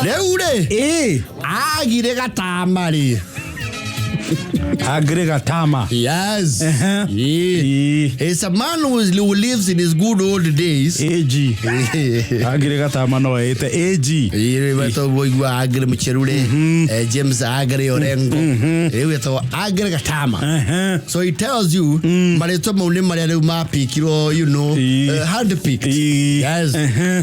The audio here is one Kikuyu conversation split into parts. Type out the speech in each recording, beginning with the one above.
Rĩu rĩ, Ĩĩ. Agire Gatama rĩ. Agre Gatama. Yes. Ĩĩ. He's a man who lives in his good old days. AG. Agre Gatama no ĩte AG. Wetagwo igua Agre Mucherure, James Agre Orengo. Rĩu wetagwo Agre Gatama. So he tells you marĩtwa mau nĩ marĩa rĩu mapikirwo, hand picked. Ĩĩ. Yes.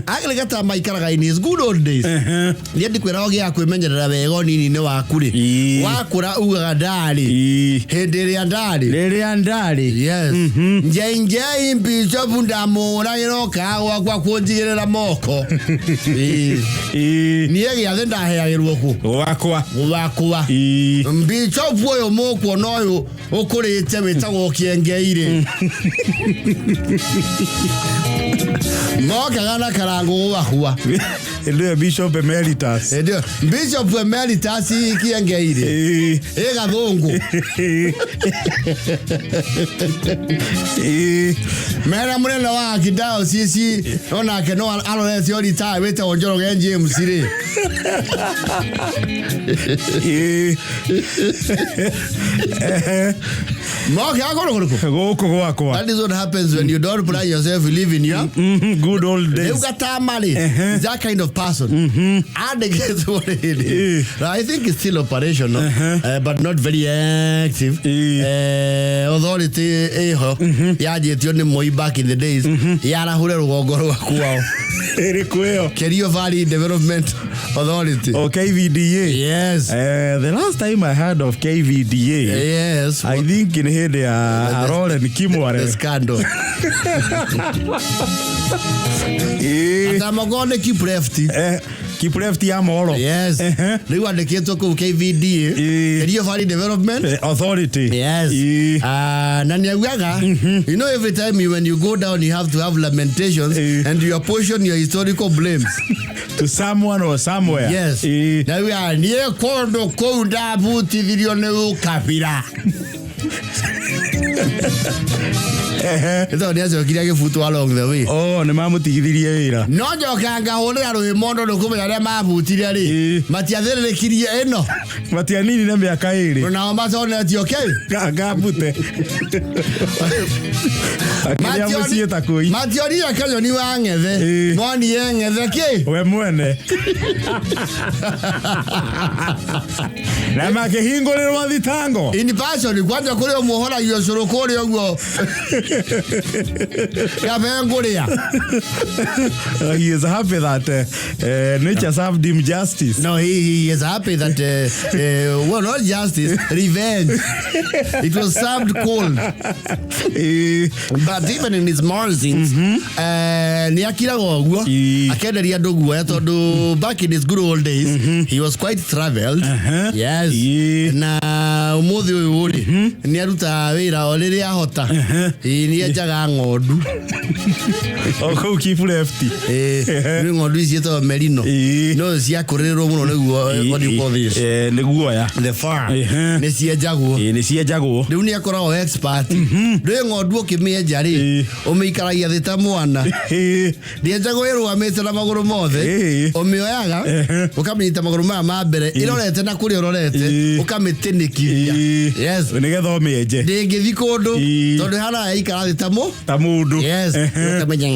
Agre Gatama aikaraga in his good old days. Niĩ ndikwĩra ũgĩa kwĩmenyerera wega ũnini-inĩ waku rĩ. Wakũra ugaga ndarĩ. Hĩndĩ ĩrĩa ndarĩ. Rĩrĩa ndarĩ. Yes. Njeinjei bishop ndamũhũragĩra okaga gwakwa kũnjigĩrĩra moko. Ĩĩ. Niĩ gĩathĩ ndaheagĩrwo kũ? Gwakwa. Gwakwa. Bishop ũyũ mũkuona ũyũ ũkũrĩte wĩtagwo Kĩengei-rĩ. Mokaga na karangũ gwakwa. Hĩndĩ ĩyo Bishop Emeritus. Hĩndĩ ĩyo Bishop Emeritus Kĩengei-rĩ. Ĩ Gathũngũ. Mena mũnene wa archdiocese onake no arorete o retire wĩtagwo Njoroge James rĩ. Moke akoro kũrĩkũ? Gũkũ gwakwa. That is what happens when you don't plan yourself, you live in your Good old days. Rĩu Gatama rĩ, is that kind of person. Andĩkĩtwo rĩrĩ. I think it's still operational, but not very active. Authority ĩho yanjĩtio nĩ Moi back in the days yarahũre rũgongo rwa kwao. Ĩrĩkũ ĩyo? Kerio Valley Development Authority. O KVDA. Yes. The last time I heard of KVDA, I think nĩ hĩndĩ ya Roland Kimware. The scandal. Gatama ko nĩ keep left. Keep left ya Moro. Yes. Rĩu andĩkĩtwo kũu KVDA. Kerio Valley Development Authority. Yes. Ah, na nĩ augaga, you know, every time you, when you go down, you have to have lamentations and you apportion your historical blames to someone or somewhere. Yes. Na augaga niĩ kũndũ kũu ndabutithirio nĩ ũkabira. Nĩ tondũ nĩ acokire agĩbutwo along the way. Oh, nĩ mamũtigithirie wĩra. No njoka ngahũrĩra rũhĩ mondo nĩ kũmenya arĩa mabutire rĩ, matiathĩrĩrĩkirie ĩno. Matianinire mĩaka ĩrĩ. Nao matonetio kĩ? Ngambute. Akĩrĩa mũciĩ ta kũi. Mationire kanyoni wa ng'ethe, monire ng'ethe kĩ? We mwene. Na makĩhingũrĩrwo thitango. In person kwanja kũrĩ ũmwe ũhoragio ũcũrũ kũrĩa ũguo kabe ngũrĩa. He is happy that nature served him justice. No, he is happy that, well, not justice, revenge. It was served cold. But even in his musings, nĩ akiraga ũguo akenderia andũ guoya tondũ back in his good old days, he was quite traveled. Yes. Na ũmũthĩ ũyũ rĩ, nĩ arutaga wĩra o rĩrĩa ahota. Ĩĩ, nĩ enjaga ng'ondu. O kũu keep left. Ĩĩ, nĩ ng'ondu ici ciĩtagwo merino. No ciakũrĩrĩrwo mũno nĩguo, what do you call this? Nĩ guoya. The fur. Nĩ cienjagwo. Nĩ cienjagwo. Rĩu nĩ akoragwo expert. Ndũĩ ng'ondu ũkĩmĩenja rĩ, ũmĩikaragia thĩ ta mwana. Ndĩenjagwo ĩrũgamĩte na magũrũ mothe. Ũmĩoyaga, ũkamĩnyita magũrũ maya ma mbere, ĩrorete na kũrĩa ũrorete, ũkamĩtĩnĩkithia. Yes. Nĩgetha ũmĩenje. Ndĩngĩthi kũndũ, tondũ ĩhanaga yaikara thĩ ta mũ. Ta mũndũ. Yes. Ũkamĩenja.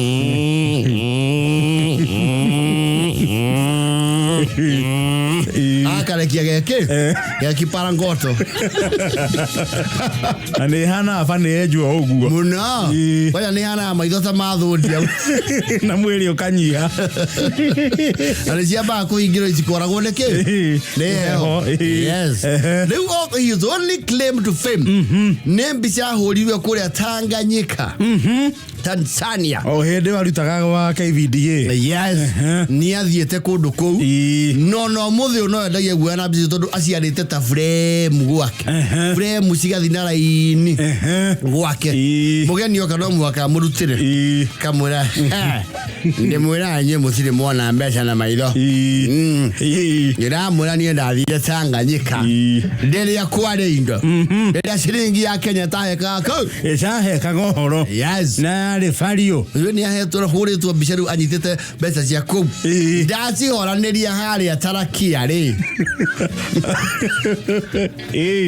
Akarekia geki geki parangoto. Na nĩ ĩhanaga ba nĩ yenjwo ũguo. Mũno. Kwanja nĩ ĩhanaga maitho ta ma thũndia. Na mwĩrĩ ũkanyiha. Na nĩ ciambaga kũhingĩrwo itikoragwo nĩ kĩ? Nĩ heho. Yes. Rĩu his only claim to fame nĩ mbica ahũrirwe kũrĩa Tanganyika. Tanzania. O hĩndĩ ĩyo arutaga gwa KVDA. Yes. Nĩ athiĩte kũndũ kũu. No mũthĩ ũyũ no endagia guoya na mbica tondũ aciarĩte ta frame gwake. Frame cigathiĩ na raini gwake. Mũgeni oka no mũhaka amũrutĩre. Kamwĩra, "Ndĩmwĩraga inyuĩ mũtirĩ mwana mbeca na maitho. Ndĩramwĩra niĩ ndathire Tanganyika rĩrĩa kwarĩ indo, rĩrĩa ciringi ya Kenya ĩtahekaga kũu." Ĩcahekaga ũhoro. Yes. Na Yarĩ bario. Rĩu nĩ ahetwo hũrĩtwo mbica rĩu anyitĩte mbeca cia kũu. Ndacihoranĩria harĩa tarakia rĩ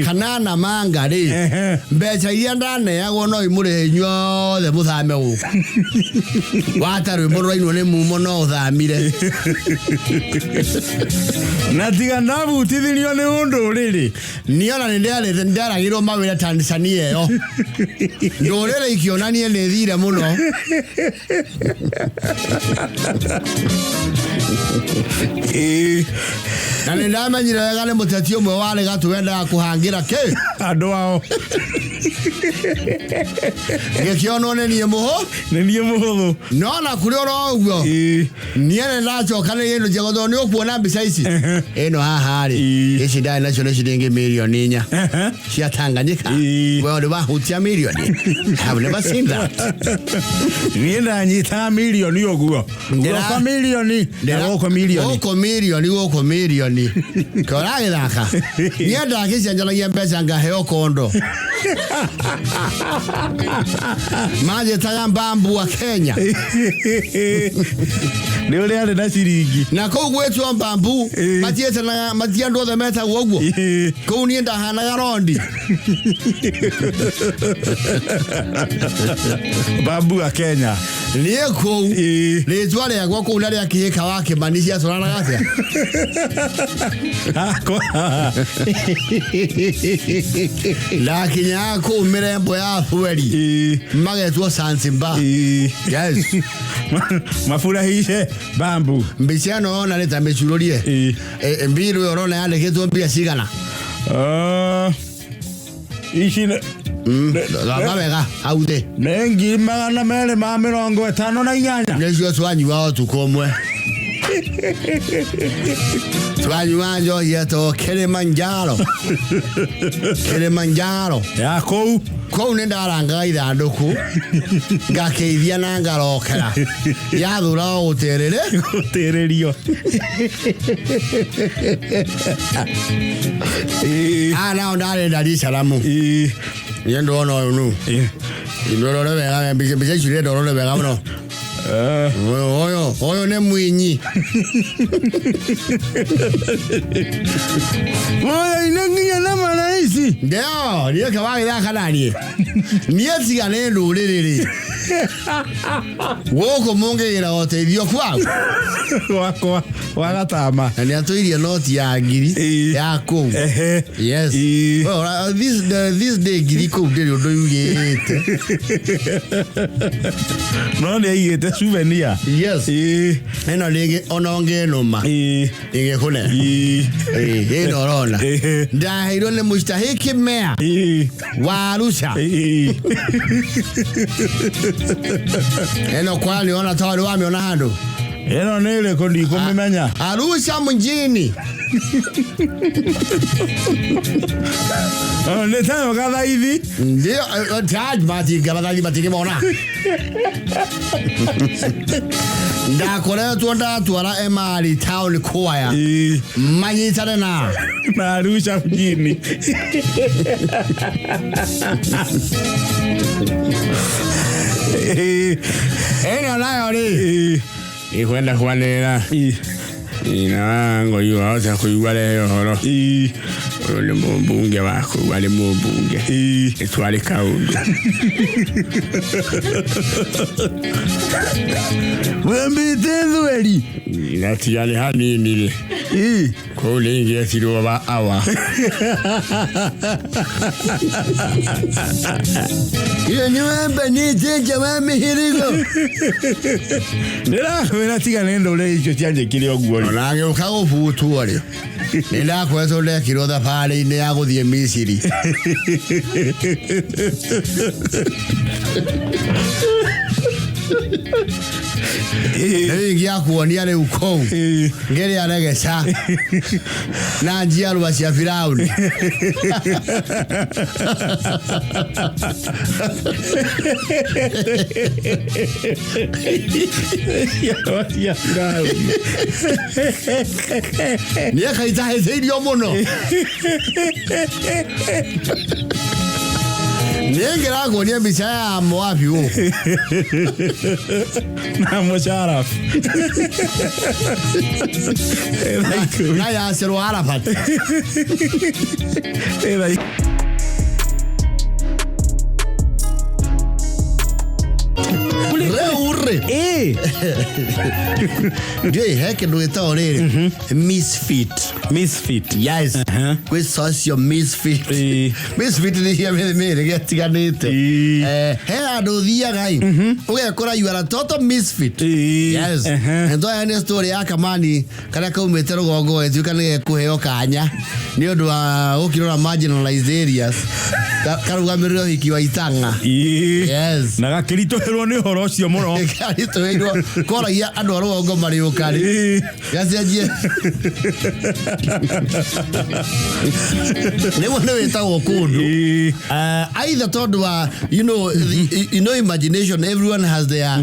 kana Namanga rĩ, mbeca iria ndaneagwo no imũrĩhe inyuothe mũthame gũkũ. Wata rwĩmbo rũrainwo nĩ mumo no ũthamire. Na tiga ndabutithirio nĩ ũndũrĩrĩ. Niĩ ona nĩ nderagĩrwo mawĩra Tanzania ĩyo. Ndũrĩrĩ ikĩonanie nĩ thire mũno. Na nĩ ndamenyire wega nĩ mũteti ũmwe warĩ gatũ wendaga kũhangĩra kĩ Andũ ao. Gĩkĩonwo nĩ niĩ mũhũ. Nĩ niĩ mũhũthũ. No na kũrĩ oro ũguo niĩ nĩ ndacokanĩria indo ciakwa tondũ nĩ ũkuona mbica ici ĩno haha rĩ, ici ndarĩ nacio nĩ ciringi mirioni 4 cia Tanganyika. We ũrĩ wahutia mirioni? Have never seen that. Niĩ ndanyitaga mirioni ũguo. Gũkũ mirioni na gũkũ mirioni. Gũkũ mirioni, gũkũ mirioni. Kĩo ũragĩthaka. Niĩ ndagĩcenjanagia mbeca ngaheo kondo. Manjĩtaga mbambu wa Kenya. Nĩ ũrĩa arĩ na ciringi. Na kũu gwĩtwo mbambu matiĩtanaga, mati andũ othe metagwo ũguo. Kũu niĩ ndahanaga rondi. Mbambu wa Kenya. Niĩ kũu rĩtwa rĩakwa kũu na rĩa kĩhĩka wa Kĩmani ciatwaranaga atĩa? Ndakinyaga kũu mĩrembo ya Thweri magetwo Zanzibar. Yes. Mafurahishe bambu. Mbica ĩno yona nĩ ta mĩcurũrie. Mbiru ĩyo ũrona yandĩkĩtwo mbia cigana? Ici nĩ Thoma wega hau thĩ. Nĩ 258,000. Nĩcio twanyua ũtukũ ũmwe. Twanyua njohi yetagwo Kilimanjaro. Kilimanjaro. Ya kũu. Kũu nĩ ndarangaga ithandũkũ ngakĩithia na ngarokera yathura o gũtĩrĩrĩ. Gũtĩrĩrio. Aya nao ndarĩ Dar es Salaam. Niĩ ndona ũyũ nũ. Ndorore wega mbica mbica ici ndorore wega mũno. Ũyũ ũyũ nĩ Mwinyi. Ũyũ ine nginya na maraici. Ndio, niĩ kawagĩthaka na niĩ. Niĩ tiga nĩ ndũrĩrĩ rĩ. Gũkũ mũngĩgĩra ũteithio kwao. Wakwa wa gatama. Na nĩ atũirie noti ya ngiri ya kũu. Yes. Well, this day ngiri kũu ndĩrĩ ũndũ yugĩte. No nĩ aigĩte souvenir. Yes. Ĩno rĩngĩ ona ũngĩnũma. Ĩngĩkũne. Ĩno ũrona. Ndaheirwo nĩ mũstahiki mayor wa Arusha. Ĩno kwa nĩ ona tondũ wamĩona handũ. Ĩno nĩ ĩrĩkũ ndikũmĩmenya? Arusha mjini. Nĩ tayo gathaithi. Ndio, taj matinga mathaithi matingĩmona. Ndakoretwo ndatwara Emali town choir. Manyitane na na Arusha mjini. Ĩno nayo rĩ. Ikwenda kwanĩrĩra. Ina ngo wahota kũigua rehe ũhoro. Ũyũ nĩ mũmbunge wa kũu, arĩ mũmbunge. Nĩ twarĩ kaũndũ. Wembĩte thweri. Na tiga nĩ hanini rĩ. Kũu nĩ ingĩetirwo wa awa. Iyo nĩ wembe nĩ njenja wa mĩhĩrĩgo. Ndĩrakwĩra tiga nĩ ndũrĩrĩ icio cianjĩkire ũguo rĩ. Ona ngĩũka gũbutwo rĩ. Nĩ ndakoretwo ndekirwo thabarĩ-inĩ ya gũthiĩ Misiri. Rĩu ingĩakuonia rĩu kũu ngĩrĩa regeca na njiarwa cia Firauni. Njiarwa cia Firauni. Nĩ akaitahĩtĩirio mũno. Nĩ ngĩrakuonia mbica ya Moabi gũkũ. Na Musharraf. Thaa 10. Na Yasser Arafat. Thaa Rĩu rĩ, ndiũĩ he kĩndũ gĩtagwo rĩrĩ misfit. Misfit. Yes. Kwĩ social misfit. Misfit nĩ cia mĩhĩrĩga ĩtiganĩte. He handũ ũthiaga ĩ, ũgekora you are a total misfit. Yes. Ndoya nĩ story ya kamani karĩa kaumĩte rũgongo gagĩtuĩka nĩ gekũheo kanya nĩ ũndũ wa gũkĩrora marginalized areas. Karũgamĩrĩre ũhiki wa Itang'a. Yes. Na gakĩritũhĩrwo nĩ ũhoro ũcio mũno. Karitũhĩirwo koragia andũ a rũgongo marĩ ũkarĩ. Gacenjie. Nĩguo nĩ wĩtagwo kũndũ. Either tondũ wa imagination, everyone has their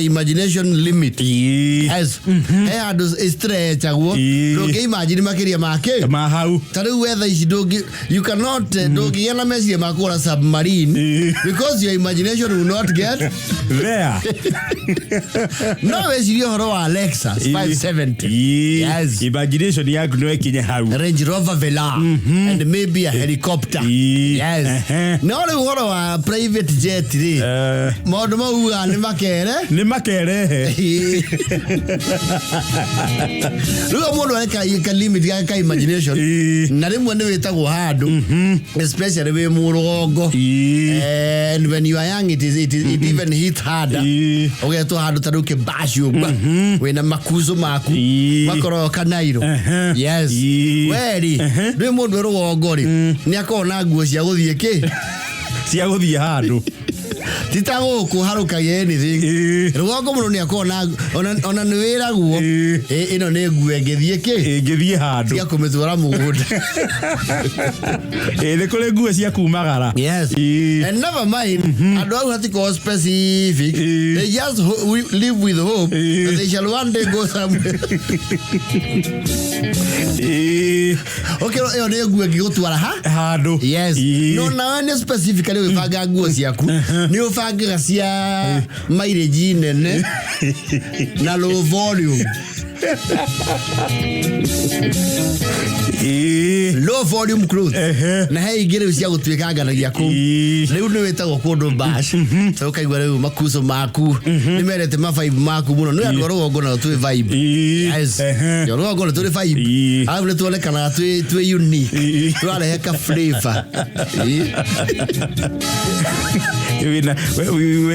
imagination limit. Yes. He handũ stretchagwo. Ndũngĩ imagine makĩria ma kĩ? Ma hau. Ta rĩu wetha ici ndũngĩ, you cannot, ndũngĩgĩa na meciria ma kũgũra submarine because your imagination will not get there. No wecirie ũhoro wa Lexus 570. Yes. Imagination yaku no ĩkinye hau. Range Rover Velar and maybe a helicopter. Yes. No rĩu ũhoro wa private jet rĩ, maũndũ mau ugaga nĩ makere. Nĩ makerehe. Rĩu mũndũ areka ka limit gake ka imagination. Na rĩmwe nĩ wĩtagwo handũ, especially wĩ mũrũgongo. And when you are young, it even hit harder. Ũgetwo handũ ta rĩu kĩbaci ũguo, wĩna makuzo maku makoragwo kanairo. Yes. We rĩ, ndũĩ mũndũ wĩ rũgongo rĩ, nĩ akoragwo na nguo cia gũthiĩ kĩ? Cia gũthiĩ handũ. Ti ta gũkũ harũkagia anything. Rũgongo mũndũ nĩ akoragwo na ona nĩ wĩragwo, ĩno nĩ nguo ĩngĩthiĩ kĩ? Ĩngĩthiĩ handũ. Cia kũmĩtwara mũgũnda. Nĩ kũrĩ nguo cia kumagara. Yes. And never mind, andũ au hatikoragwo specific. They just live with hope that they shall one day go somewhere. Okay, ĩyo nĩ nguo ĩngĩgũtwara ha? Handũ. Yes. No nawe nĩ specifically ũgĩbanga nguo ciaku, nĩ ũbangaga cia mileage nene na low volume. Low volume clothes. Na he ingĩ rĩu cia gũtuĩkanganagia kũu. Rĩu nĩ wĩtagwo kũndũ bash. So ũkaigua rĩu makuco maku nĩ mendete ma vibe maku mũno. Nĩ andũ a rũgongo nao twĩ vibe. Yes. Yo rũgongo nĩ tũrĩ vibe. Arabu nĩ tuonekanaga twĩ unique. Tũrarehe ka flavor.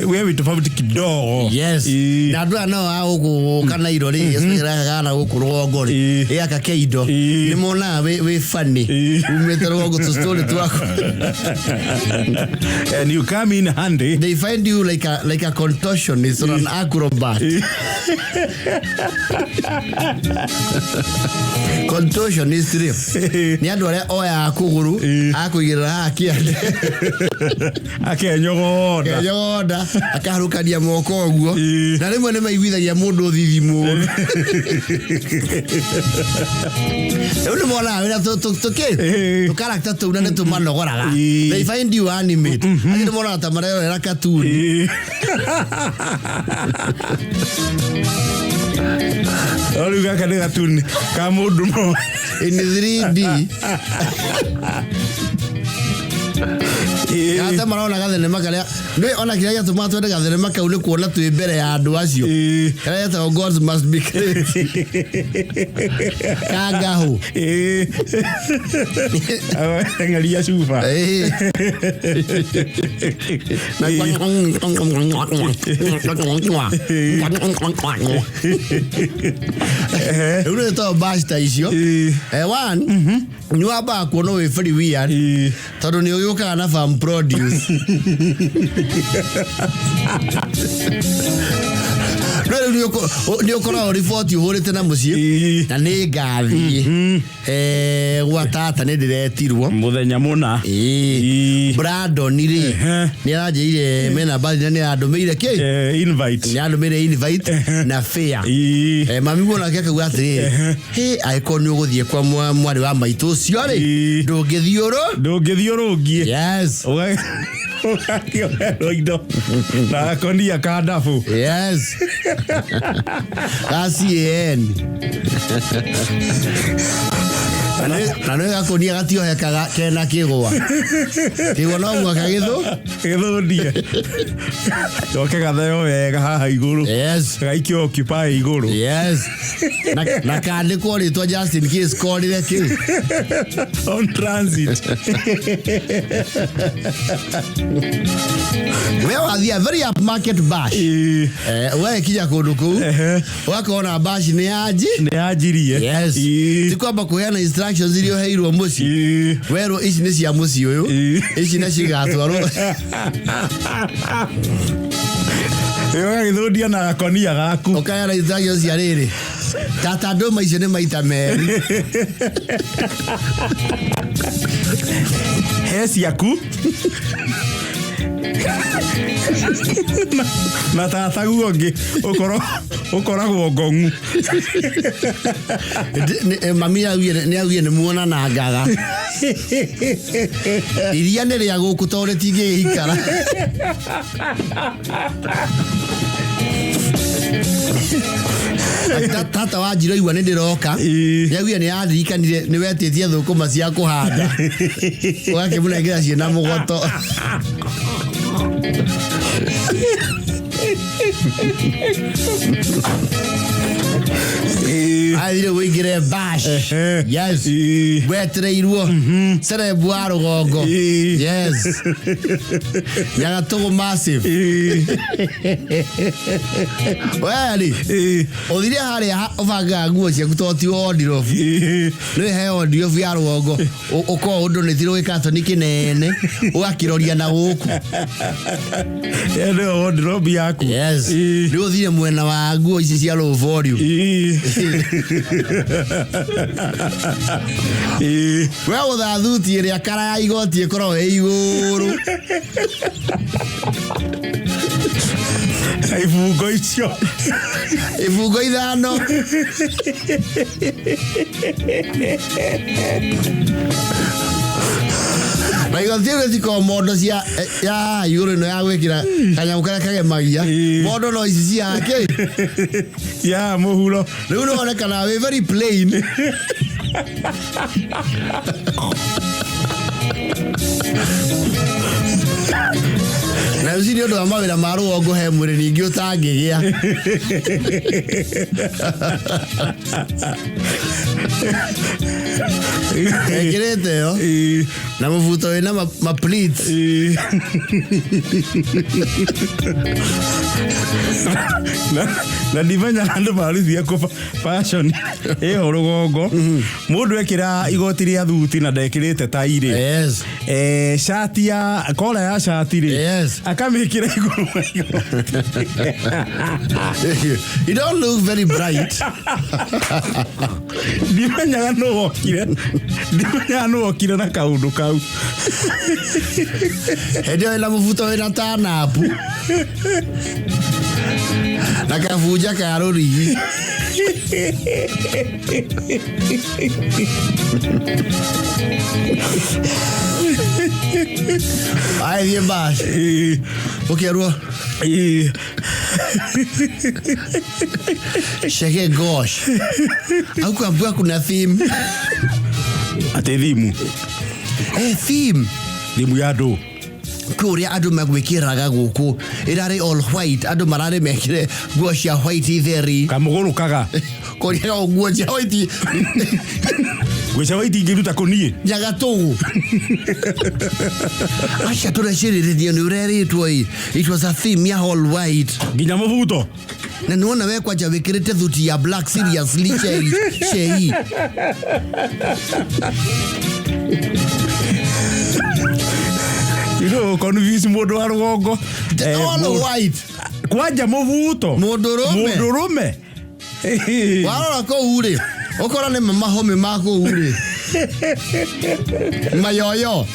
Wewe tofauti kidogo. Yes. Na andũ aya nao a gũkũ Kanairo rĩ, especially gaka kana gũkũ rũgongo rĩ, gaka keindo, nĩ monaga wĩ funny. Umĩte rũgongo tũ story twaku. And you come in handy. They find you like a contortionist or an acrobat. Contortionist rĩ, nĩ andũ arĩa oyaga kũgũrũ, akũigĩrĩra haha kĩande. Akenyogonda. Akenyogonda, akaharũkania moko ũguo. Na rĩmwe nĩ maiguithagia mũndũ thithi mũũru. Rĩu nĩ monaga wĩra tũkĩ? Tũkarakta tũu na nĩ tũmanogoraga. They find you animate. Acio nĩ monaga ta marerorera cartoon. No rĩu gaka nĩ gatuni ka mũndũ mo. In 3D. Gata marona gathenema karĩa, nĩ ona kĩrĩa gĩatũmaga twende gathenema kau nĩ kuona twĩ mbere ya andũ acio. Karĩa getagwo Gods Must Be Crazy. Kangahu. Ng'aria cuba. Rĩu nĩ tondũ bash ta icio. One, nĩ wambaga kuona wĩ very weird. Tondũ nĩ ũgĩũkaga na farm produce. No Rĩu nĩ ũkoragwo riboti ũhũrĩte na mũciĩ. Na nĩ ngathiĩ gwa tata, nĩ ndĩretirwo Mũthenya mũna. Ĩĩ. Brandon rĩ, nĩ aranjĩire mena mbathi na nĩ arandũmĩire kĩ? Invite. Nĩ arandũmĩire invite na fare. Mami nake akauga atĩrĩrĩ, hĩ, angĩkorwo nĩ ũgũthiĩ kwa mwarĩ wa maitũ ũcio rĩ, ndũngĩthiĩ ũrũ. Ndũngĩthiĩ ũrũngiĩ. Yes. Ũgakĩoerwo indo na gakonia ka ndabu. Yes, ga CAN na nĩ gakonia gatiohekaga, kena kĩgwa, kĩgwa no mũhaka gĩthũ. Gĩthũndie coke gatheo wega haha igũrũ. Yes. Gaikio occupy igũrũ. Yes, na kandĩkwo rĩtwa just in case korire kĩ. On transit. We wathiĩ a very upmarket bash. We kinya kũndũ kũu, ũgakona bash nĩ yanji. Nĩ yanjirie. Yes. Ti kwamba kũheana instructions iria ũheirwo mũciĩ. Werwo ici nĩ cia mũciĩ ũyũ, ici nĩ cigatwarwo. Ũgagĩthũndia na gakonia gaku. Ũkaheana instructions cia rĩrĩ, tata, ndũma icio nĩ maita merĩ. He ciaku na tataguo ũngĩ ũkoragwo ngong'u. Mami nĩ augire nĩ muonanangaga iria nĩ rĩa gũkũ tondũ rĩtingĩgĩikara. Tata wa njiro igua nĩ ndĩroka. Nĩ augire nĩ aririkanire nĩ wetĩtie thũkũma cia kũhanda, ũgakĩmũnengera ciĩna mũgoto. Athire wĩingĩre bash. Yes. Wetereirwo celeb wa rũgongo. Yes, Nyagatũgũ massive. Weri ũthire harĩa ũbangaga nguo ciaku to ti wardrobe. Nĩ he wardrobe ya rũgongo, ũkorwo ũndũ nĩ tirwo gĩkatoni kĩnene ũgakĩroria na gũkũ. Ĩyo nĩyo wardrobe yaku. Yes. Rĩu ũthire mwena wa nguo ici cia low volume. We gũtha thuti ĩrĩa kara ya igoti ĩkoragwo ĩ igũrũ. Na ibungo icio. Ibungo 5. Na igoti rĩu rĩtikoragwo mondo cia ya igũrũ ĩno ya gwĩkĩra kanyamũ karĩa kagemagia. Mondo no ici cia kĩ. Ya mũhuro. Rĩu nĩ wonekana wĩ very plain. Na ũcio nĩ ũndũ wa mawĩra ma rũgongo, he mwĩrĩ ningĩ ũtangĩgĩa. Ekĩrĩte ĩyo na mũbuto wĩna ma pleats. Na ndimenyaga andũ marutithia kũ fashion ĩho rũgongo, mũndũ ekĩra igoti rĩa thuti na ndekĩrĩte tai rĩ, cati ya kora ya cati rĩ, akamĩkĩra igũrũ wa igoti. You don't look very bright. Ndimenyaga nũ wokire na kaũndũ kau. Hĩndĩ ĩyo wĩna mũbuto wĩna tanapu na kabunja ka rũrigi. Athiĩ bash, ũkerwo, "Shege gosh, aukuambua kuna theme." Atĩ thimu? Theme. Thimu ya ndũ? Kwĩ ũrĩa andũ magwĩkĩraga gũkũ, ĩrarĩ all white, andũ mararĩ mekĩre nguo cia white theri. Kamũgũrũkaga. Kũrĩa nguo cia white. Ngwĩcia white ingĩruta kũniĩ. Nyagatũgũ aca tũrecirĩrĩrio nĩ ũrerĩtwo ĩ, it was a theme ya all white. Nginya mũbuto. Na nĩwona we kwanja wĩkĩrĩte thuti ya black, seriously, shei shei. You know, confuse mũndũ wa rũgongo. All white. Kwanja mũbuto. Mũndũrũme. Mũndũrũme. Warora kũu rĩ, ũkora nĩ mahome ma kũu rĩ, mayoyo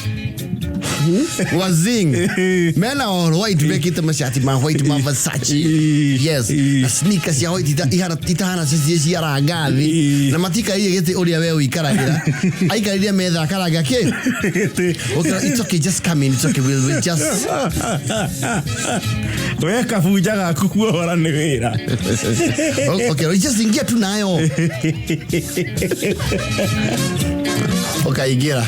wazing mena all white, mekĩte macati ma white ma Versace, yes, na sneakers cia white itahana cia cia rangathi, na matikarire gĩtĩ ũrĩa we ũikaragĩra, aikarire metha akaranga kĩ. Okay, it's okay, just come in, it's okay, we'll just We kabunja gaku kuohora nĩ wĩra. Okay, just ingia tu nayo. Ũkaingĩra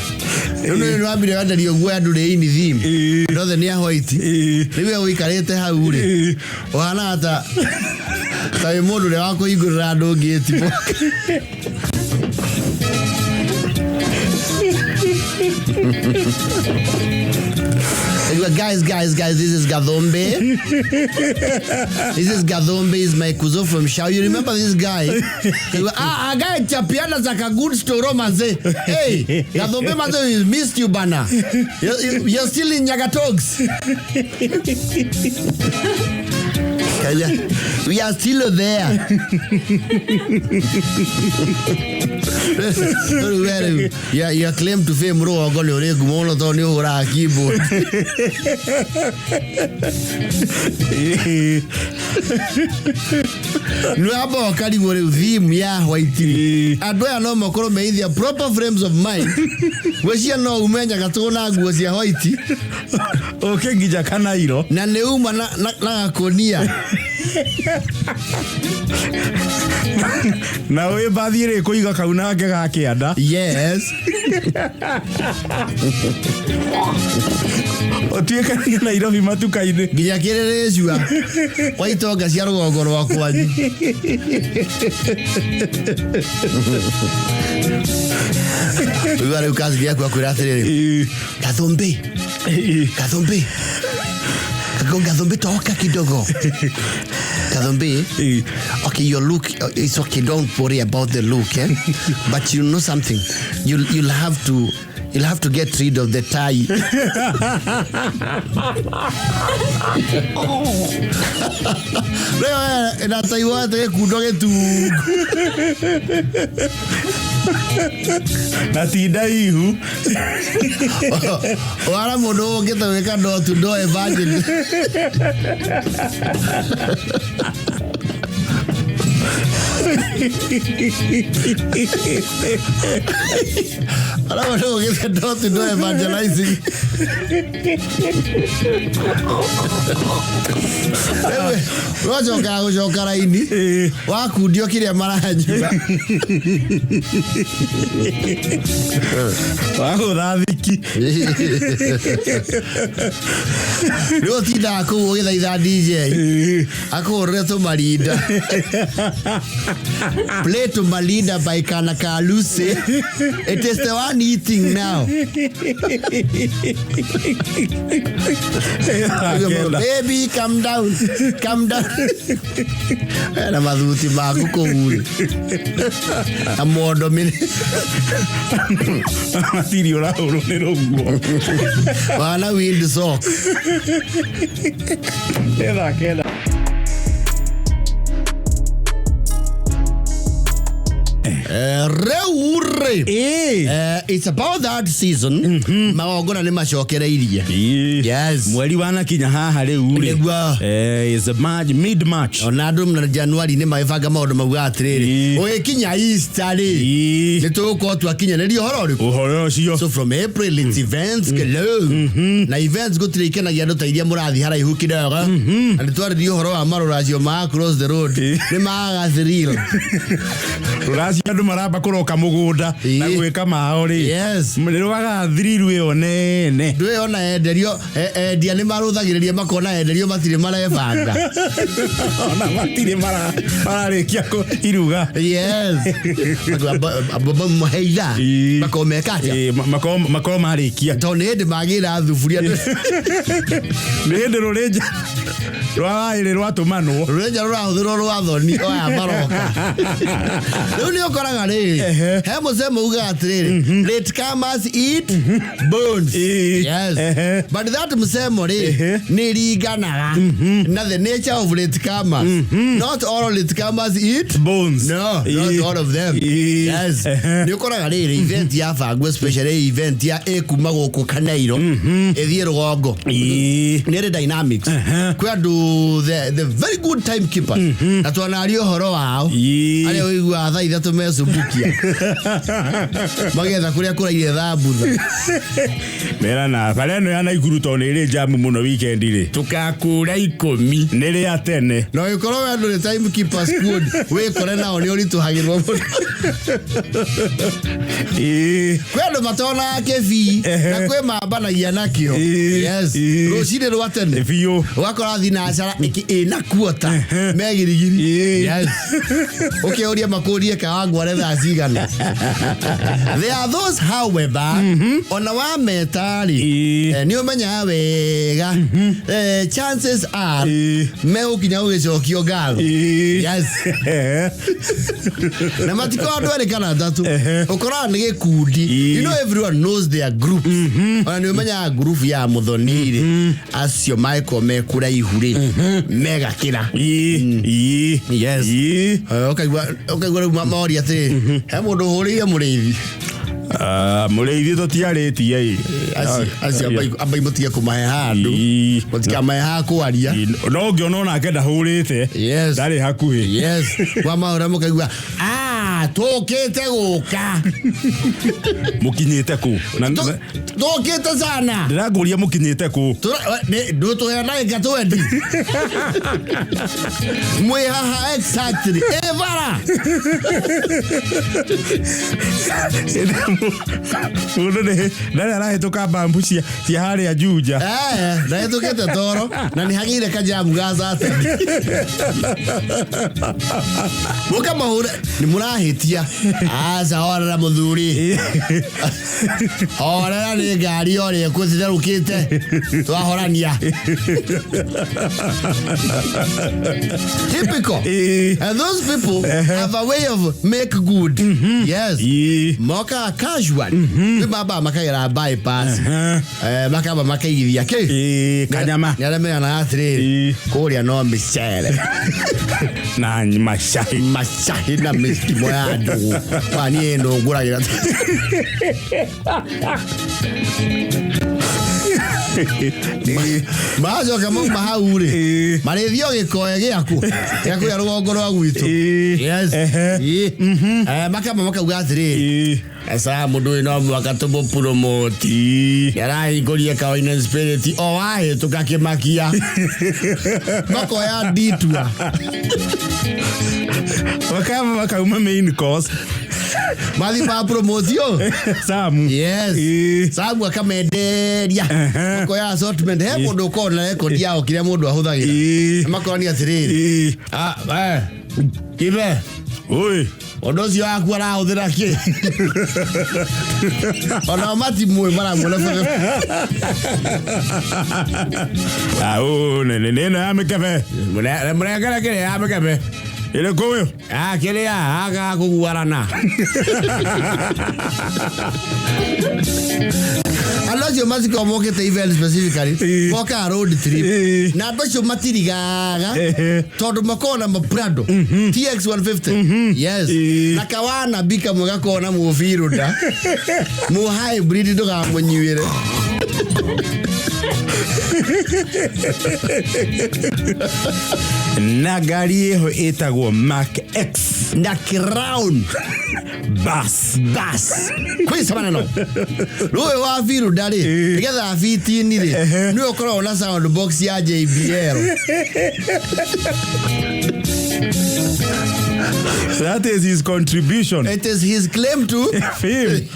rĩu nĩ wambire wenderio guoya ndũrĩ ini theme, andũ othe nĩ a white. Rĩu we ũikarĩte hau rĩ, ũhanaga ta wĩ mũndũ ũrĩa wa kũhingũrĩra andũ ngĩti. Guys, guys, guys, this is Gathombe. This is Gathombe, is my kuzo from Shao. You remember this guy? Ah, ah, guy chapiana zaka good story manze. Hey, Gathombe manze, we missed you bana. You're still in Nyagatogs. Kaya, we are still there. Rĩu we rĩu your claim to fame rũgongo nĩ ũrĩ ngumo mũno tondũ nĩ ũhũraga keyboard. Nĩ wamba ũkarigwo rĩu theme ya white rĩ, andũ aya no makorwo me in their proper frames of mind? Gwĩcia no ume Nyagatũgũ na nguo cia white Ũke nginya Kanairo. Na nĩ uma na gakũnia. Na wĩ mbathi ĩrĩ kũiga kaunange ga kĩanda. Yes. Ũtuĩkanie Nairobi matuka-inĩ. Nginya kĩrĩrĩcua kwa itonga cia rũgongo rwa kwanyu. Rĩu rĩu kazi yaku akwĩra atĩrĩrĩ, "Gathumbi, Gathumbi, Gathumbi, toka kidogo, Gathumbi." Okay, your look, it's okay, don't worry about the look, eh? But you know something, you'll have to get rid of the tie. Rĩu na tai woete gĩkundo gĩtungu. Na ti ndaihu. Wara mũndũ ũngĩte gwĩka door to door evangelism. Wara mũndũ ũngĩte door to door evangelizing. Rĩu wacokaga gũcoka raini wakundio kĩrĩa maranyua. Wagũtha thiki. Rĩu ũtindaga kũu ũgĩthaitha DJ akũhũrĩre tũmarinda, "Play Tumalinda by Kana Kaluse. It is the one eating now." "Baby, calm down, calm down." Na mathuti maku kũu rĩ, na mondo mĩrĩ. Matiri ũrahũrwo nĩ rũguo. Wana windsock. Nĩ thaa 9. Rĩu rĩ, it's about that season, magongona nĩ macokereirie. Yes. Mweri wanakinya haha rĩu rĩ. Nĩguo. Is a March, mid March. Ona andũ na Januari nĩ magĩbanga maũndũ mauga atĩrĩrĩ, ũgĩkinya Easter rĩ, nĩ tũgũkorwo twakinyanĩria ũhoro ũrĩkũ. Ũhoro ũcio. So from April it's events galore, na events gũtirĩ ikenagia andũ ta iria mũrathiĩ haraihu kidogo, na nĩ twarĩrie ũhoro wa marũracio ma across the road, nĩ magaga thrill. Rũracio andũ maramba kũroka mũgũnda na gwĩka mao rĩ. Nĩ rwagaga thrill ĩyo nene. Ndũĩ ona enderio, endia nĩ marũthagĩrĩria makona enderio matirĩ marebanga. Ona matirĩ mararĩkia iruga. Yes, maheitha makorwo meka atĩa? Makorwo marĩkia. Tondũ nĩ hĩndĩ magĩra thuburia. Nĩ hĩndĩ rũrĩnja. Rwa ĩrĩ rwatũmanwo. Rũrĩa rũrahũthĩrwo rwa thoni oya maroka. Rĩu nĩ ũkoraga rĩrĩ, he mũcemo ugaga atĩrĩrĩ, "Late comers eat bones." Yes. But that mũcemo rĩ, nĩ ringanaga na the nature of late comers. Not all late comers eat bones. No, not all of them. Yes. Nĩ ũkoraga rĩrĩ, event ya bangwo, especially event ya ĩkuma gũkũ Kanairo ĩthiĩ rũgongo, nĩ ĩrĩ dynamics. Kwĩ andũ the very good time keepers, na twanaria ũhoro wao, arĩa ũiguaga thaa 3 mecumbukia magetha kũrĩa kũraire thambutha. Mera na bara ĩno ya Naikuru tondũ nĩ ĩrĩ jamu mũno weekend rĩ. Tũgakũra 10. Nĩ rĩa tene. Na ũgĩkorwo we andũ nĩ time keeper squad, wĩkore nao nĩ ũritũhagĩrwo mũno. Kwĩ andũ matonaga kĩbii na kwĩ mambanagia nakĩo. Yes. Rũcinĩ rwa tene biũ. Ũgakora thinacara ĩna kuota megirigiri. Yes, ũkĩũria makũrie kawangware thaa cigana. There are those, however, ona wameta rĩ, nĩ ũmenyaga wega, chances are megũkinya gũgĩcokio ngatho. Yes. Na matikorwo andũ erĩ kana atatũ, ũkoraga nĩ gĩkundi. You know, everyone knows their groups. Ona nĩ ũmenyaga group ya mũthoni rĩ, acio mangĩkorwo me kũraihu rĩ, megakĩra. Yes. Ũkaigua rĩu moria atĩrĩ, he mũndũ ũhũrĩire mũrĩithi? Ah, mũrĩithi tũtiarĩtie ĩ. Acio ambai mũtige kũmahe handũ. Mũtikamahe ha kwaria. No ũngĩona onake ndahũrĩte, ndarĩ hakuhĩ. Yes, kwa mahũra mũkaigua, "Ah, tũkĩte gũka." Mũkinyĩte kũ? Tũkĩte sana. Ndĩrakũria mũkinyĩte kũ? Ndũtũhe ndagĩka 20 mwĩ haha exactly ĩ bara. Mũndũ nĩ ndarĩ arahĩtũka mbambu cia harĩa Juja. Eh, ndahĩtũkĩte toro na nĩ hagĩire kajamu ga Saturday. Mũkamahũra nĩ mũrahĩtia. Aca, horera mũthuri, horera, nĩ ngari orĩa kũcitherũkĩte twahorania. Typical. And those people have a way of make good. Yes. Moka casual nĩ mamba makagera bypass, makamba makaigithia kĩ. Kanyama. Nĩ arĩa meranaga atĩrĩrĩ, kũrĩa no mĩcere na macahi. Macahi na mĩkimo ya ndũgũ wa niĩ ndũngũragĩra. Macoka mauma hau rĩ, marĩthiĩ o gĩkoe gĩaku gĩa kũrĩa rũgongo rwa gwitũ. Yes. Makamba makauga atĩrĩrĩ, esa mũndũ ũyũ no mũhaka tũmũpromote. Nĩarahingũrie Kawaina Spirit o wahĩtũka kĩmakia makoya nditua. Makamba makauma main course. Mathi ma promotio Samu. Yes. Samu akamenderia. Makoya assortment, he mũndũ ũkoragwo na record yao kĩrĩa mũndũ ahũthagĩra. Makonia atĩrĩrĩ, "Ah, eh, kibe." Oi. Ũndũ ũcio waku arahũthĩra kĩ? Onao matimũĩ, maramuona. Au nĩ nĩ ĩno ya mĩkebe. Mũrengere kĩrĩa ya mĩkebe. Ĩrĩkũ ũyũ? Ah, kĩrĩa aga kũguarana. Andũ acio macikorwo mokĩte event specifically, mokaga road trip. Na andũ acio matirigaga tondũ makoragwo na maprado TX 150. Yes. Na kawana bi kamwe gakoragwo na mũbirũnda mũ hybrid, ndũgamũnyuĩre. Na ngari ĩho ĩtagwo Mark X. Na crown bus. Bas kwĩca maneno rũĩ wa birunda rĩ, nĩgetha bitini rĩ, nĩwe ũkoragwo na sound box ya JBL. That is his contribution. It is his claim to fame.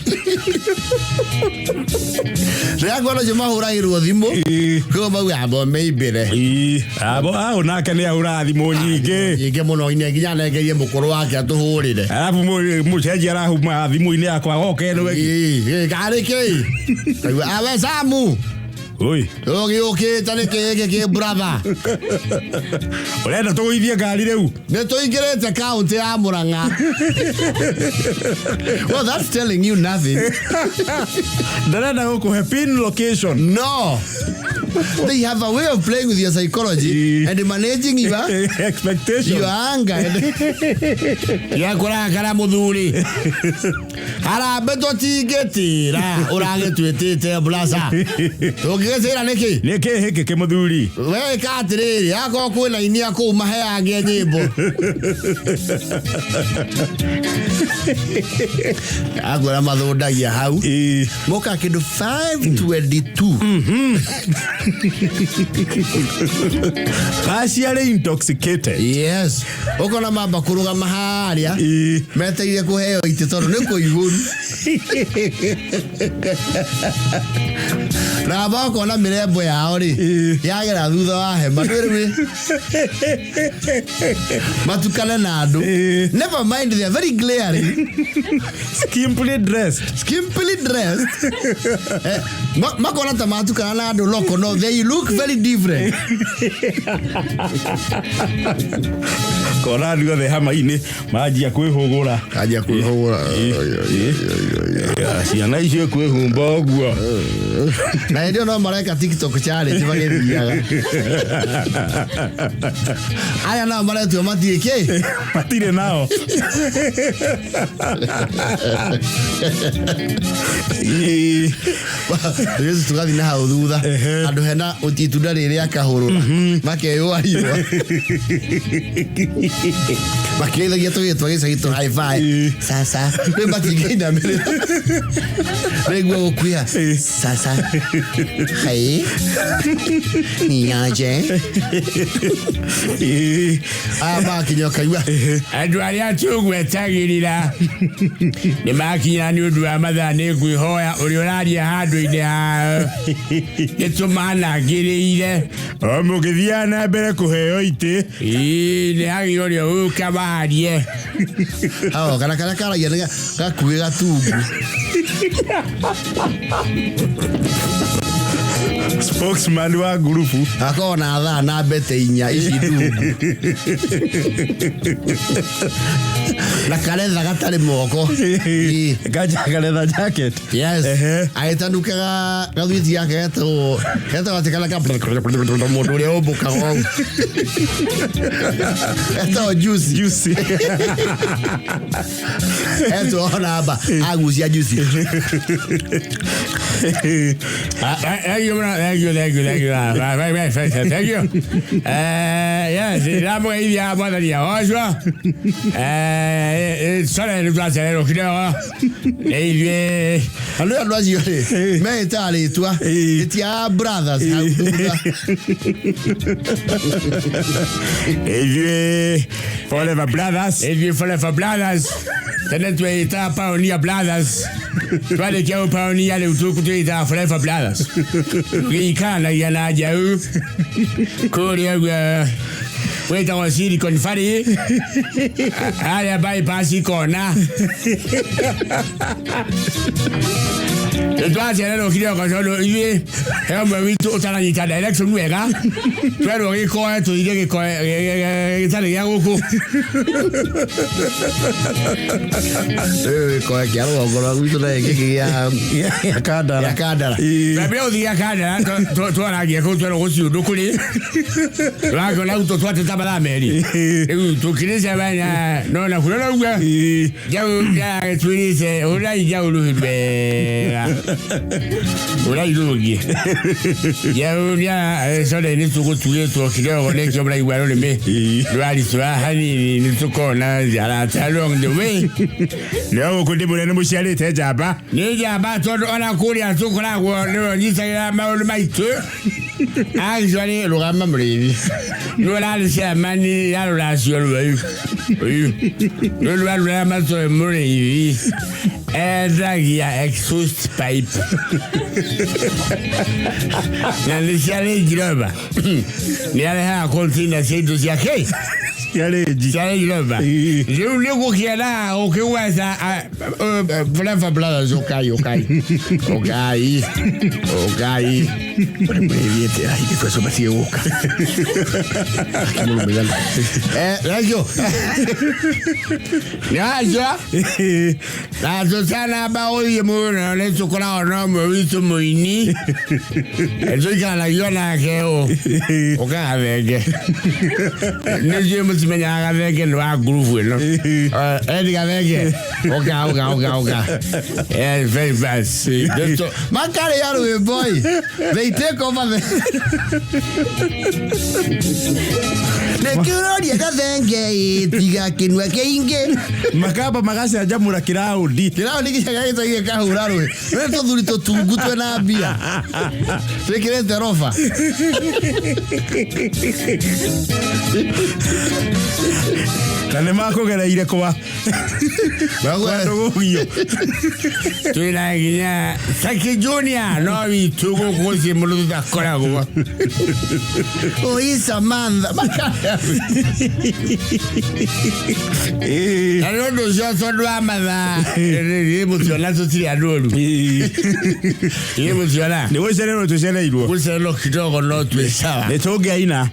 Rĩrĩa kuona ũcio mahũragĩrwo thimũ kĩo mauga abo meimbĩre. Abo au nake nĩ ahũra thimũ nyingĩ. Nyingĩ mũno, nginya anengerie mũkũrũ wake atũhũrĩre. Arabu mũcenji arahuma thimũ-inĩ yakwa goke ĩno ĩngĩ. Ĩĩ, karĩ kĩ? Kaigua, awe Samu. Oi. Ũgĩũkĩte nĩ kĩĩ gĩkĩ kĩ brother? Ũrenda tũgũithie ngari rĩu? Nĩ tũingĩrĩte kaũntĩ ya Murang'a. Well, that's telling you nothing. Ndarenda gũkũhe pin location. No. They have a way of playing with your psychology and managing your expectation. Your anger. Ya kũrakara mũthuri. Harambĩ tũtingĩtĩra ũragĩtwĩtĩte brasa. Tũngĩgĩtĩra nĩkĩ? Nĩ kĩ hĩkĩ kĩ mũthuri? Weka atĩrĩrĩ, akorwo kwĩna inia kũu maheange nyĩmbo. Akwĩra mathũndagia hau. Moka kĩndũ 522. Partially intoxicated. Yes. Ũkona mamba kũrũgama harĩa metereire kũheo itĩ tondũ nĩ kũihũru. Na makona mĩrembo yao rĩ yagera thutha wa hema ndwĩrĩ matukane na andũ. Never mind, they are very glaring. Skimpily dressed. Skimpily dressed. Makona ta matukana na andũ loko, no they look very different. Kona andũ othe hama-inĩ manjia kwĩhũgũra. Anjia kwĩhũgũra. Ciana icio kwĩhumba ũguo. Na hĩndĩ ĩyo no mareka TikTok challenge magĩthiaga. Aya nao maretua matirĩ kĩ? Matirĩ nao. Yesu tũgathiĩ na hau thutha. Andũ hena itunda rĩrĩa akahũrũra. Makeyũa riũa. Makĩgeithagia tũgĩtwa gĩcagi tũ high five. Sasa. Rĩu matingĩinamĩrĩra. Rĩu gũkuia. Sasa. Hey. Niaje. Aya makinya ũkaigua. Andũ arĩa tũgwetagĩrĩra nĩ makinya nĩ ũndũ wa mathaa nĩ ngwĩhoya ũrĩa ũraria handũ-inĩ hao nĩ tũmanangĩrĩire. O mũgĩthiaga na mbere kũheo itĩ. Ĩĩ, nĩ hagĩa ũrĩa ũka warie. Hao, kana karĩa karagia nĩ gakuhĩ gatungu. Spokesman wa ngurubu. Akorwo na thaa na mbete inya ici ndungu. Na karetha gatarĩ moko. Gaja karetha jacket. Yes. Agĩtanukaga gathuiti gake getagwo getagwo atĩ kana ka mũndũ ũrĩa ũmbũkaga ũguo. Getagwo juicy. Juicy. Etwo namba agucia juicy. Thank you, thank you, thank you, thank you. Thank you. Yes, ndamũgeithia mwathani agocwo. Sorry, nĩ twacererwo kidogo. Nĩ ithuĩ. Andũ andũ acio rĩ, meĩtaga rĩtwa. Ĩtia brothers hau thutha. Ithuĩ Forever Brothers. Ithuĩ Forever Brothers. Tene twĩtaga Pioneer Brothers. Twarĩkia ũpioneer rĩu twĩtaga Forever Brothers. Gĩikaranagia na njaũ kũrĩa ũguo gwĩtagwo Silicon Valley harĩa bypass kona. Nĩ twacererwo kidogo tondũ ithuĩ he ũmwe witũ ũtaranyita direction wega. Twerwo gĩkoe tũthire gĩkoe gĩtarĩ gĩa gũkũ. Gĩkoe kĩa rũgongo rwa gwitũ na gĩkĩ gĩa Kandara. Gĩa Kandara. Twambire gũthiĩ gĩa Kandara, twaragia kũu twerwo gũtirĩ ũndũ kũrĩ. Tũrakĩona rĩu tũtwatĩte mathaa merĩ. Rĩu tũkĩrĩcemania no na kũrĩa ũguo. Njaũ yaragĩtwĩrĩte ũrai njaũ rũhĩ wega. Ũrai rũngi. Njaũ sorry nĩ tũgũtuĩtwo kidogo nĩkĩo mũraigua rũrĩmĩ rwaritũha hanini nĩ tũkona arata along the way. Nĩ gũkũ ndĩmũrĩa nĩ mũciarĩte njamba. Nĩ njamba tondũ ona kũrĩa tũkoragwo nĩwe ũnyitagĩra maũndũ maitũ. Actually rũgama mũrĩithi. Nĩwe ũrarĩ chairman ya rũracio rweu. Nĩ ũndũ wa andũ arĩa matoĩ mũrĩithi endagia exhaust pipe na nĩ cia Range Rover. Nĩ arehaga container cia indo ciake Cia Range. Cia Range Rover. Rĩu nĩ gũkĩendaga gũkĩgweta Forever Brothers, ũkai ũkai ũkai ũkai ũrĩ mũrĩithi atĩ ahingĩtwo acio matige gũka. Akĩmũrũmĩrĩra. Thank you. Nĩ acio na tũtanamba gũthiĩ mũno nĩ tũkoragwo na ũmwe witũ mũini tũikaranagia nake ũ ũka gathenge nĩ njũĩ mũtimenyaga gathenge nĩ wa ngurubu ĩno. Edi gathenge, ũka ũka ũka ũka. Very fast. Makarĩa rwĩmbo ĩ, they take over the nĩkĩũroria gathenge ĩ tiga kĩnua kĩingĩ. Makamba magacanjamũra kĩraũndi. Kĩraũndi gĩcaga gĩtaige kahũra rwĩ rwĩ tũthuri tũtungu twĩna mbia twĩkĩrĩte roba. Na nĩ makũgereire kwa ndũgũgio. Twĩna nginya Saki Junior no witũ gũkũ gũciĩ mũndũ tũtakoragwo. Oi Samantha makarĩa. Na nĩ ũndũ ũcio tondũ wa mathaa ĩ mũtiona tũtirĩ andũ oru ĩ mũtiona. Nĩ gũcererwo tũcereirwo. Gũcererwo kidogo no twĩ sawa. Nĩ tũngĩaina.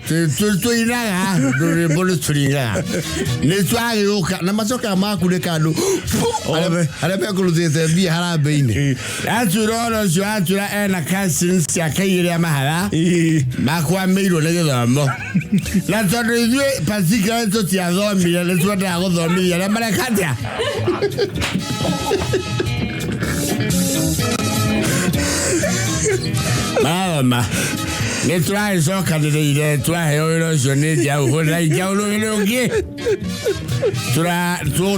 Tũinaga rwĩmbo nĩ tũringaga nĩ twagĩũka na macokaga makunĩka andũ Othe. Arĩa mekũrutĩte mbia harambĩ-inĩ. Atwĩra ũhoro ũcio atwĩra ena cousins ciake igĩrĩ a mahatha makwamĩirwo nĩ gĩthomo na tondũ ithuĩ particularly tũtiathomire nĩ twendaga gũthomithia arĩa mareka atĩa marathoma nĩ tũragĩcokanĩrĩire twaheo wĩra ũcio nĩ njaũ hũra njaũ rũĩ rũngĩ.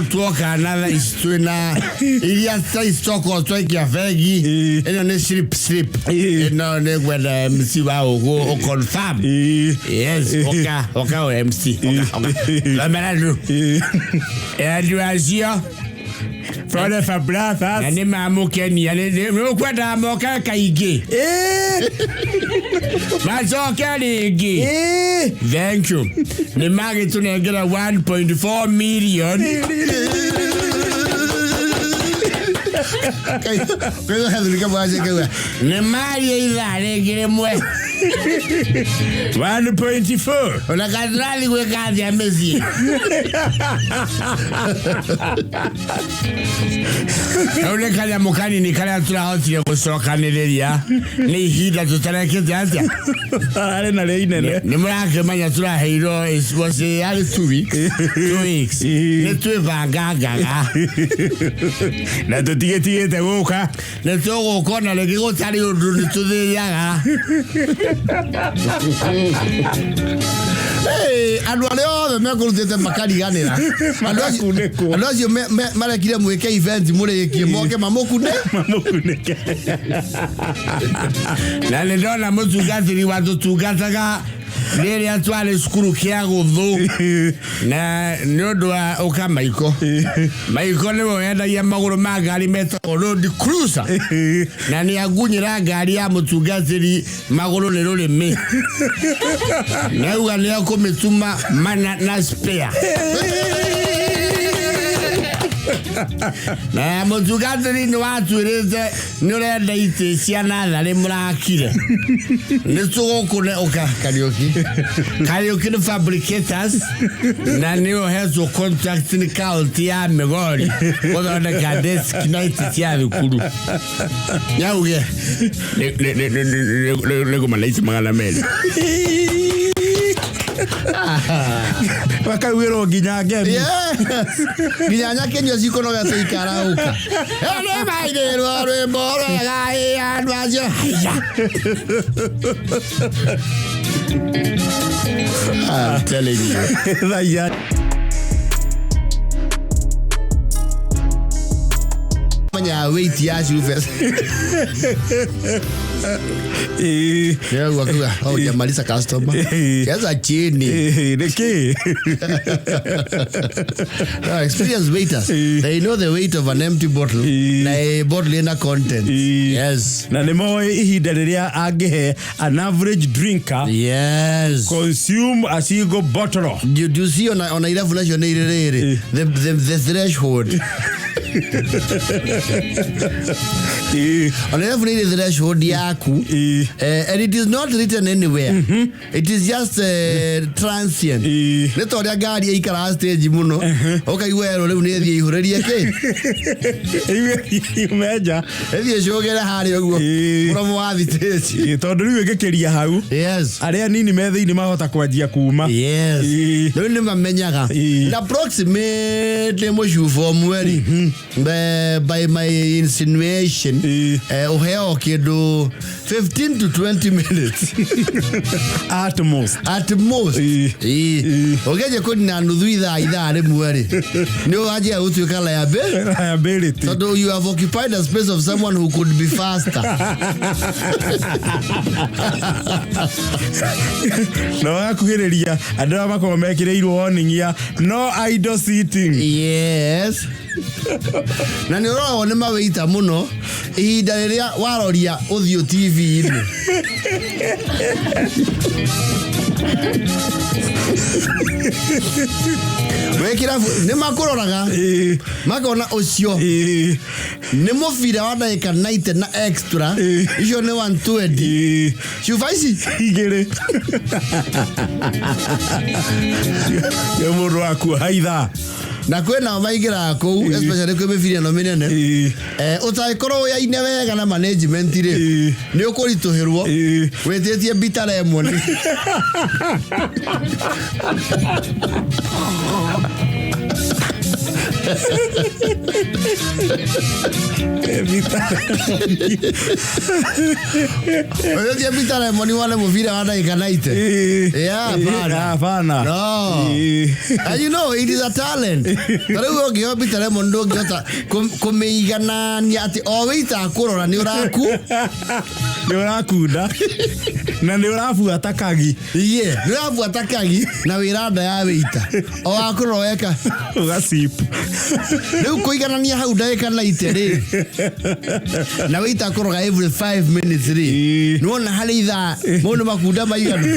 Tuoka na thaa ici twĩna iria thaa ici tokorwo twaikia bengi ĩno nĩ slip slip ĩno nĩ gwenda MC wa ũguo ũconfirm. Yes, oka oka o MC oka oka thomera rĩu andũ acio. Forever Brothers. Na nĩ mamũkenia nĩ ũkwendaga moke kaingĩ macoke rĩngĩ. Thank you. Nĩ magĩtũnengera 1.4 million. Kaigua gathuri kamwe gacekauga nĩ maria ithaa rĩngĩ rĩmwe. 1.4. Ona katũrathi gwĩka atĩa mĩciĩ kau nĩ kanyamũ kanini karĩa tũrahotire gũcokanĩrĩria nĩ ihinda tũtarekĩte atĩa. Ararĩ narĩo inene. Nĩ mũrakĩmenya tũraheirwo was yarĩ 2 weeks, 2 weeks nĩ twĩbangangaga. Na tũtigĩtigĩte gũka. Nĩ tũgũka ona rĩngĩ gũtarĩ ũndũ nĩ tũthĩaga. Hey, andũ arĩa othe mekũrutĩte makariganĩra. Andũ acio Makakunĩkwo. Andũ acio marekire mwĩke event mũrĩkie moke mamũkune. Mamũkunĩke. Na nĩ ndona mũtungatĩri wa tũtungataga rĩrĩa twarĩ cukuru kĩa gũthũ na nĩ ũndũ wa ũka maiko maiko nĩwe wendagia magũrũ ma ngari metagwo road cruiser na nĩ angunyĩra ngari ya mũtungatĩri magũrũ nĩ rũrĩmĩ nauga nĩ ekũmĩtuma mana na spare na mũtungatĩri nĩ watwĩrĩte nĩ ũrenda itĩ cia natharĩ mũrakire nĩ tũgũkũne ũka Kariũki. Kariũki nĩ fabricators na nĩ ũhetwo contract nĩ kaunti ya Migori gũthondeka desk na itĩ cia thukuru nyauge nĩ kũmana itĩ 200. Makaugĩrwo nginya ngemi. Yes. Nginya nyakenio cikonoga ciikara ũka nĩ mairĩrwo rwĩmbo rwega ĩ andũ acio haiya. I'm telling you. Thaiya. Nĩmenyaga weight ya cuba. Nĩraigua akiuga, "Oh, hujamaliza customer. Cheza chini." Nĩkĩ? No, experienced waiters, they know the weight of an empty bottle na a bottle ina content. Yes. Na nĩ moĩ ihinda rĩrĩa angĩhe an average drinker consume a single bottle. Do you see ona irabu nacio nĩ irĩ rĩrĩ the threshold, ona irabu nĩ irĩ threshold yaku. And it is not written anywhere. It is just transient. Nĩ ta ũrĩa ngari ĩikaraga stage mũno, ũkaigua erwo rĩu nĩ ĩthiĩ ihũrĩrie kĩ. Yume nja. Ĩthiĩ ĩcũgĩre harĩa ũguo mũromo wa thitĩci. Tondũ rĩu ĩngĩkĩria hau, arĩa nini me thĩinĩ mahota kwanjia kuma. Rĩu nĩ mamenyaga. Na approximately mũcuba ũmwe rĩ, by my insinuation, ũheo kĩndũ 15 to 20 minutes. At most. At most. Ũngĩanjia kũnina nuthu ithaa 1 rĩ, nĩ ũranjia gũtuĩka liability. Liability. Tondũ you have occupied a space of someone who could be faster. Na ũgakuhĩrĩria andũ arĩa makoragwo mekĩrĩirwo warning ya no idle sitting. Yes, na nĩ ũroragwo nĩ mawĩita mũno ihinda rĩrĩa waroria ũthiũ TV-inĩ. Wĩ kĩrabu nĩ makũroraga, makona ũcio nĩ mũbira wa ndagĩka 90 na extra icio nĩ 120, cuba ici igĩrĩ nĩ mũndũ wakuoha ithaa. Na kwĩ nao maingĩraga kũu, especially kwĩ mĩbira ĩno mĩnene. Ũtangĩkorwo ũyaine wega na management rĩ, nĩ ũkũritũhĩrwo wĩtĩtie bitter lemon. Wĩtĩtie bitter lemon wone mũbira wa ndagĩka 90. Yeah, hapana. Hapana. No. And you know it is a talent. Ta rĩu ũngĩheo bitter lemon, ndũngĩhota kũmĩiganania atĩ o wĩita akũrora nĩ ũraku. Nĩ ũrakunda na nĩ ũrabuata kagi. Iye, nĩ ũrabuata kagi na wĩra nda ya wĩita o wakũrora weka. Ũgacip. Rĩu kũiganania hau ndagĩka 90 rĩ, na wĩita akũroga every 5 minutes rĩ, nĩwona harĩ ithaa mũndũ makunda maigana.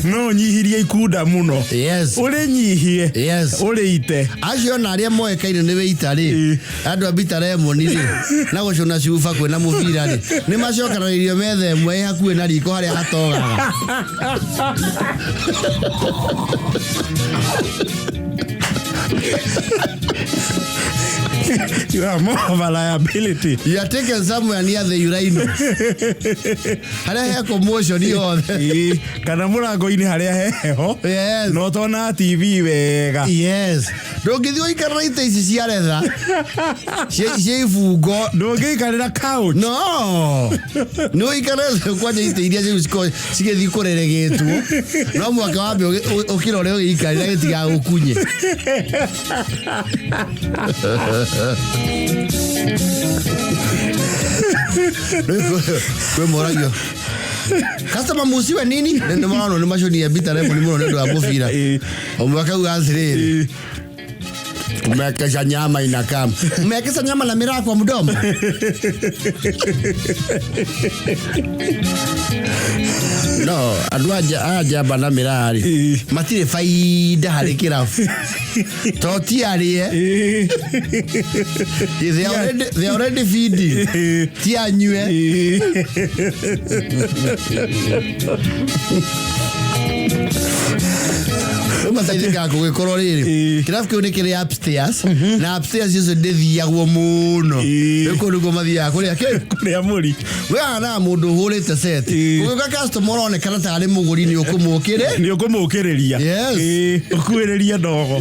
No ũnyihirie ikunda mũno. Ũrĩnyihie. Ũrĩite. Acio ona arĩa moĩkaine nĩ wĩita rĩ, andũ a bitter lemon rĩ, na gũcũna cuba kwĩna mũbira rĩ, nĩ macokanĩrĩirio metha ĩmwe ĩ hakuhĩ na riko harĩa hatogaga. You are more of a liability. You are taken somewhere near the urinal harĩa he commotion yothe. Kana mũrango-inĩ harĩa he heho na ũtona TV wega. Yes, ndũngĩthiĩ ũikarĩra itĩ ici cia retha cia ibungo. Ndũngĩikarĩra couch. No, nĩ ũikarĩre kwanja itĩ iria rĩu cigĩthiĩ kũreregetwo, no mwaka wambe ũkĩrore ũgĩikarĩra gĩtigagũkunye. Rĩu kwĩ moragio customer musiwe nini, nĩ maronwo nĩ maconia bitter lemon mũno nĩ ũndũ wa mũbira. Ũmwe akauga atĩrĩrĩ, "Umekesha nyama inakam, umekesha nyama na miraa kwa mdomo." No andũ aya njamba na miraa rĩ, matirĩ baida harĩ kĩrabu to ti arĩe. They are already feeding. Ti anyue. Rĩu mateithĩkaga kũgĩkorwo rĩrĩ kĩrabu kĩu nĩ kĩrĩ upstairs, na upstairs icio ndĩthiagwo mũno. Rĩu kũu nĩkuo mathiaga kũrĩa kĩ. Kũrĩa mũri. Wehanaga mũndũ ũhũrĩte set. Ũgĩũka customer ũronekana tarĩ mũgũri, nĩ ũkũmũkĩrĩ. Nĩ ũkũmũkĩrĩria. Yes. Ũkuhĩrĩrie ndogo.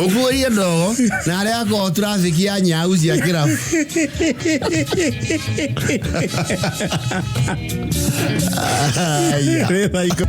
Ũkuĩrie ndogo na arĩa akorwo traffic ya nyau cia kĩrabu. Aya. Rĩ thaa ikũ-